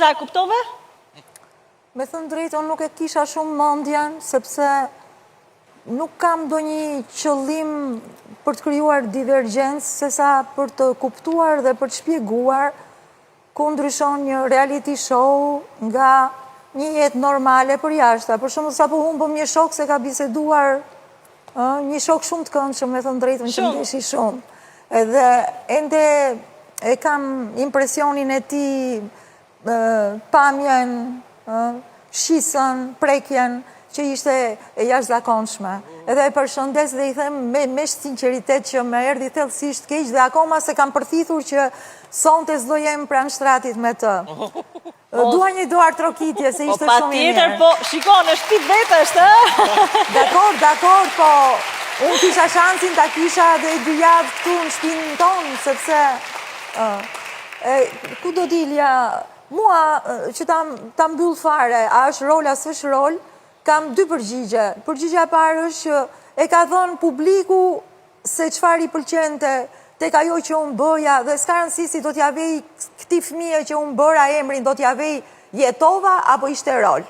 Roza, e kuptove? Me thënë të drejtën, unë nuk e kisha shumë mendjen, sepse nuk kam ndonjë qëllim për të krijuar divergjencë, sesa për të kuptuar dhe për të shpjeguar ku ndryshon një reality show nga një jetë normale përjashta. Për shembull, sapo humbëm një shok se ka biseduar një shok shumë të këndshëm, me thënë të drejtën që më deshi shumë. Edhe ende e kam impresionin e tij pamjen, shqisën, prekjen, që ishte e jashtëzakonshme. Edhe e përshëndes dhe i them me, me sinqeritet që më erdhi thellësisht keq dhe akoma s'e kam përthithur që sonte s'do jem pranë shtratit me të. Dua një duartrokitje, se ishte shumë i mirë. Po, patjetër, po, shiko, në shtëpi vetë është, ë? Dakord, dakord, po, unë kisha shansin ta kisha dhe dy javë këtu në shtëpinë tonë, sepse, e, ku do dilja, mua, që ta, ta mbyll fare, a është rol, a s'është rol, kam dy përgjigje. Përgjigja e parë është që e ka dhënë publiku se çfarë i pëlqente tek ajo që unë bëja dhe s'ka rëndësi si do t'ja vej këtij fëmije që unë bëra emrin, do t'ja vej jetova apo ishte rol.